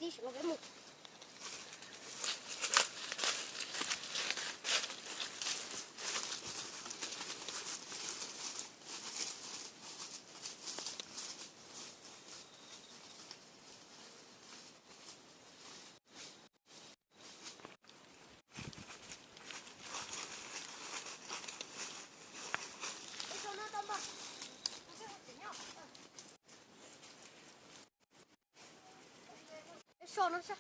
Tib si los peb mus. So no sa.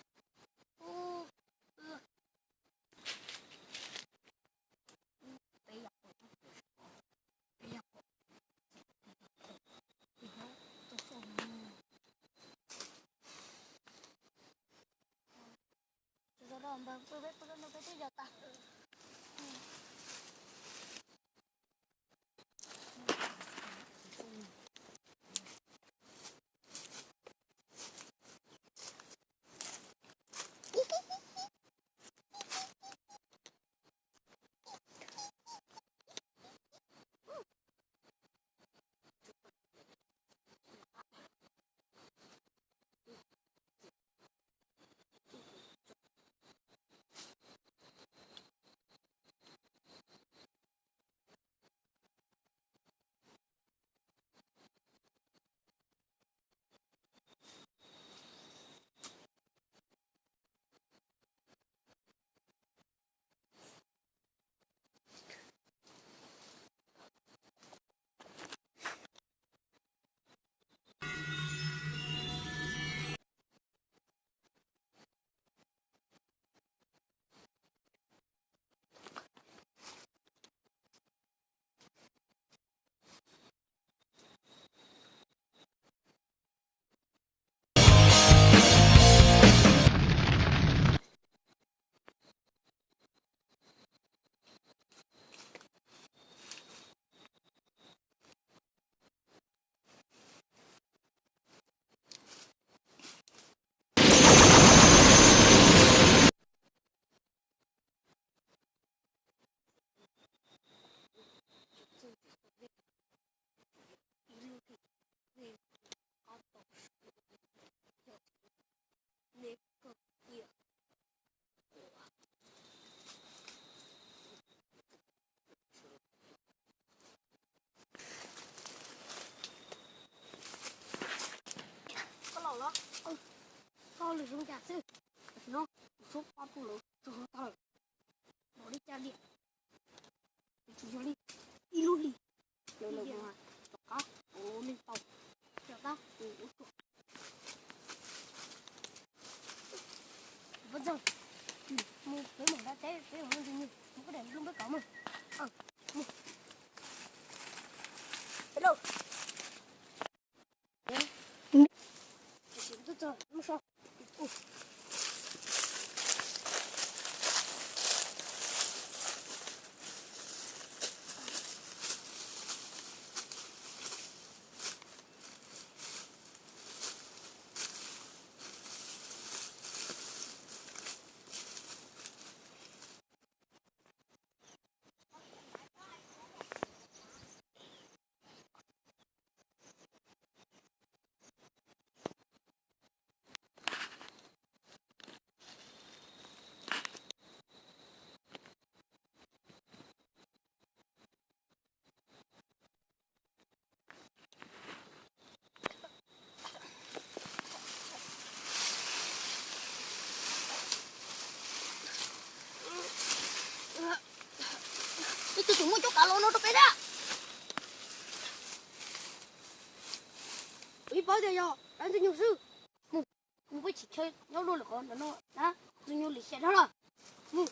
Koj los los, koj lwm zoo cas xwb. Tam sim no kuv suab pab tug lawv txog tag lawm, los li cas li, tsis yog li ib lub hlis, lawv lawv mus tom qab ua neeg tau. Tom qab ua ub tuam. Pab txog, mus peb mus nram teb peb mus ntxwg nyoog, mus koj daim lub npeb kav mus. Mus. Peb lauj. Tam sim twb txog lub so. Ib tug twb muaj cuab kav los no rau peb na. Kuv yeej paub tias yog dab ntxwg nyoog xwb. Mus, mus peb tsis chaw nyob luaj lawm qhov ntawm no na, ntxwg nyoog lim xyem dhau lawm. Mus.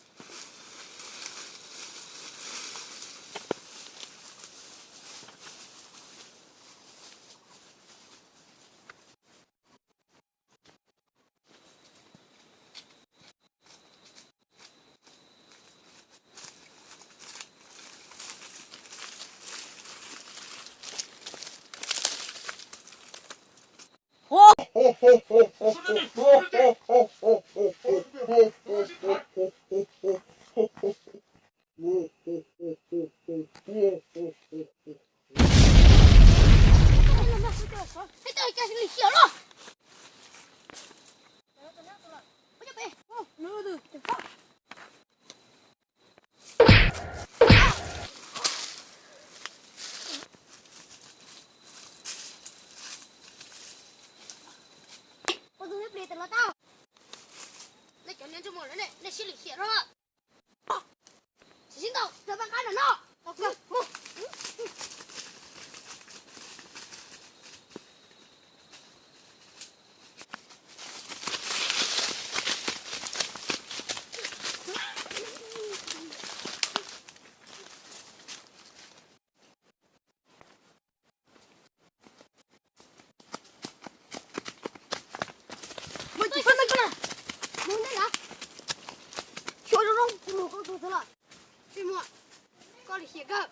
Chim kawg.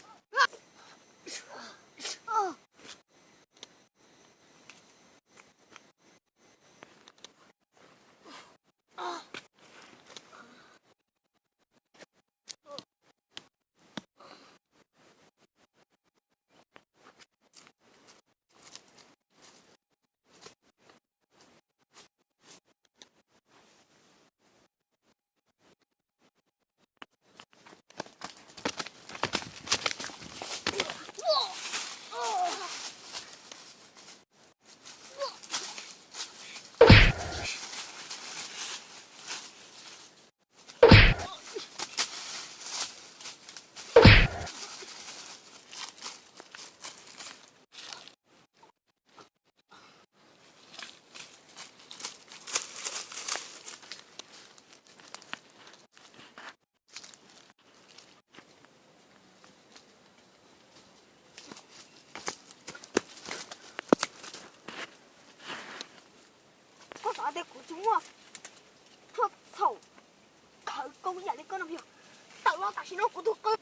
Koj xav tias kuv tsis muaj tshuaj txhaum khawv koob ib yam li koj no yog, tawm los tam sim no kuv tus qw.